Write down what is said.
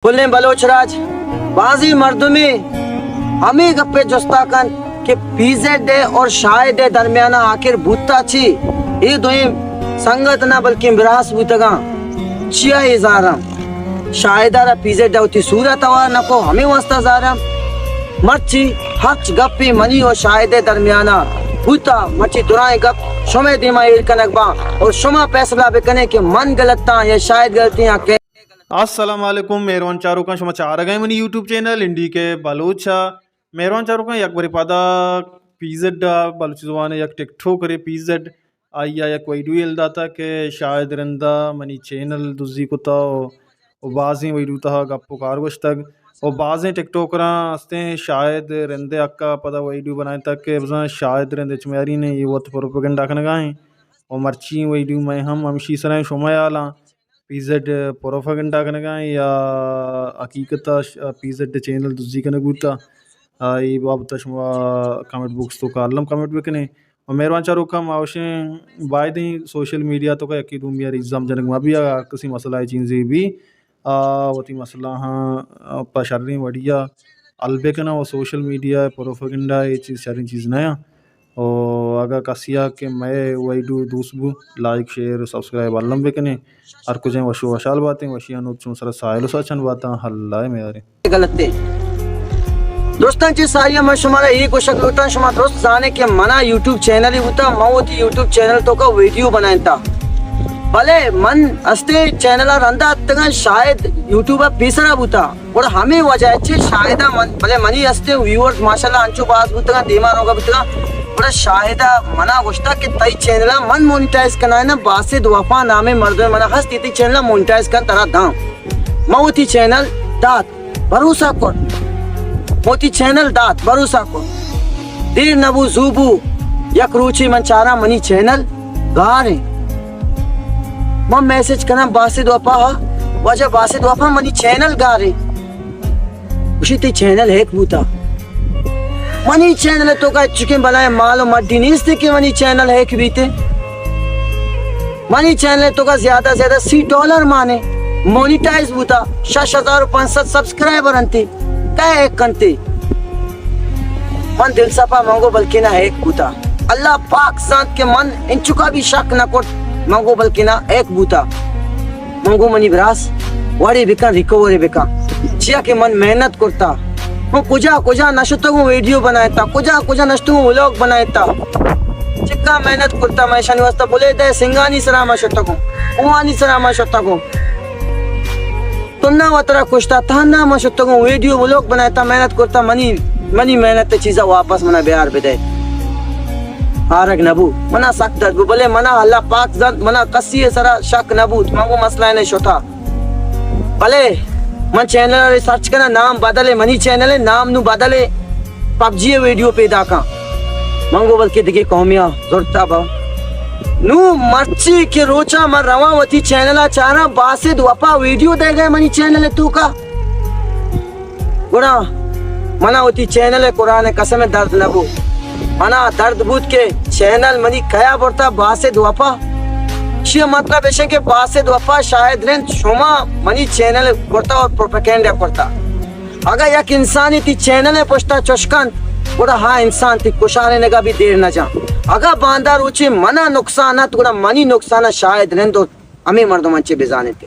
کلیں بلوچ راج، بازیں مردمے ہمے گپے جستا کنت کہ پی زیڈ ء اور شاہد ء درمیانا آخر بوتا چی؟ اے دوئیں سنگت نہ بلکیں براس بوتگاں، چیا اے زاراں؟ شاہد ء را پی زیڈ ء وتی سورا توار نہ کو، ہمے واسطہ زاراں۔ مرچی ہرچ گپے منی و شاہد ء درمیانا بوتا، مرچی درائیں گپ شمئے دیما ایر کنگ باں اور شما فیصلہ بکنے کہ من غلطاں یا شاہد غلطیاں کہ السلام علیکم مہروان چاروکاں، شما چارگ ء منی یوٹیوب چینل انڈی کے بلوچ ء۔ مہروان چاروکاں، یک برے پدا پی زیڈ ء، بلوچی زبان ء یک ٹک ٹوکرے پی زیڈ، آئی ء یک ویڈیو یل داتا کہ شاہد رند ء منی چینل دزی کتا و، و بازیں ویڈیو تہا گپ و کار گوشتگ و بازیں ٹک ٹوکراں ہستیں شاہد رند ء حق ء پدا ویڈیو بنائینتگ کہ بزاں شاہد رند ہچ میاری نے، یہ وت پروپیگنڈا کنگا ہیں و مرچی ویڈیو میں ہم ہمشی سرا ہیں، شما حالاں پی زیڈ پروپیگنڈا کنگا یا حقیقت ء ش-، پی زیڈ چینل دزی کنگ بوتا، آ، اے بابت ء شما کمنٹ باکس تو کالم کمنٹ بکنے۔ و مہروان چاروکاں، ما وشیں بائدیں سوشل میڈیا تو کا یکی دومی ء الزام جنگ ما بھی، اگر کسی مسئلہ ء چیزے بھی، آ، وتی مسئلہ ہاں، آ، پہ شریں وڑیا حل بکناں و سوشل میڈیا ء پروپیگنڈا اے چیز شریں چیز نہ آں۔ و اگاں کسیا کہ مئے ویڈیو دوست بو، لائک، شیئر و سبسکرائب الم بکنیں۔ ہر کجیں وش و وشحال باتیں، وشی انوت چون سر ساحل و ساچن باتاں، اللہ میاریں۔ غلط ہے۔ درستاں چہ ساری من شمارا یہ گوشگ لوٹاں، شما درست زانے کہ منا یوٹیوب چینل ہی ہوتا، من وتی یوٹیوب چینل تو کا ویڈیو بنائیں تا۔ بلے من استے چینل رندا اتگاں، شاید یوٹیوب پیسرا بوتا۔ گڑا ہمے وجہ ء چہ شاہد ء من، بلے منی ہستیں ویورز ماشاءاللہ انچو باز بوتگاں، دیما روگا بوتگاں۔ گڑا شاہد ء منا گوشتا کہ تئی چینل ء من مونیٹائز کنائیناں، باسط وفا نامیں مردمے منا ہست، تئی چینل ء مونیٹائز کن ترا داں۔ من وتی چینل دات، بھروسہ کت۔ من وتی چینل دات، بھروسہ کت۔ دیر نہ بو، زو بو، یک روچے من چاراں منی چینل گار ایں۔ من میسج کناں باسط وفا ء، واجہ باسط وفا منی چینل گار ایں۔ گوشی تئی چینل ہیک بوتا۔ منی چینل تو کا چکیں بلائیں مال و مڈی نیست کہ منی چینل ہیک بیتے۔ منی چینل تو کا زیادہ زیادہ سی ڈالر مانے مونیٹائز بوتا، شش ہزار و پانچ سد سبسکرائبر انتی۔ کئے ہیک کنتی؟ من دل سپا منگو بلکنا ہیک بوتا۔ اللہ پاک زانت کہ من انچکا بھی شک نہ کرت منگو بلکنا ہیک بوتا۔ منگو منی براس وڑے بکن، ریکوری بکن، چیا کہ من محنت کرتا۔ من کجا کجا نشتگوں ویڈیو بنائتا، کجا کجا نشتگوں ولاگ بنائتا۔ چکا محنت کرتا، من شانی واسطہ بلے دے سنگانی سرا ما شتگوں، کوہانی سرا ما شتگوں۔ تنا وترا کشتا، تہنا من شتگوں، ویڈیو بلاگ بنائتا، محنت کرتا، منی، منی محنت چیزا واپس منا بیار بدے۔ آرگ نبو، منا سخت درد بو، بلے منا اللہ پاک زانت، منا کسی سرا شک نبوت، من گو مسئلہ نے شتا۔ بلے من چینل ء سرچ کناں، نام بدلے، منی چینل ء نام نو بدلے۔ پب جی ء ویڈیو پیداکاں۔ من گو بلکہ دگہ قومیا زرتا با۔ نو مرچی کہ روچا من رواں وتی چینل ء چاراں، باسط وپا ویڈیو دے گئے منی چینل ء توکا۔ گڑا منا وتی چینل ء قرآن قسم ء درد نہ بو۔ منا درد بوت کہ چینل منی کیا برتا باسط وپا۔ چی مطلب ایشن کہ باسط وپا شاہد رند شما منی چینل برتا اور پروپیگنڈا کرتا۔ اگاں یک انسانے تی چینل ء پشتا چش کنت، گڑا ہا انسان تی کشارینگا بھی دیر نہ جان۔ اگاں باندا روچے منا نقصان ات، گڑا منی نقصان شاہد رند و ہمے مردمان چے بزانت۔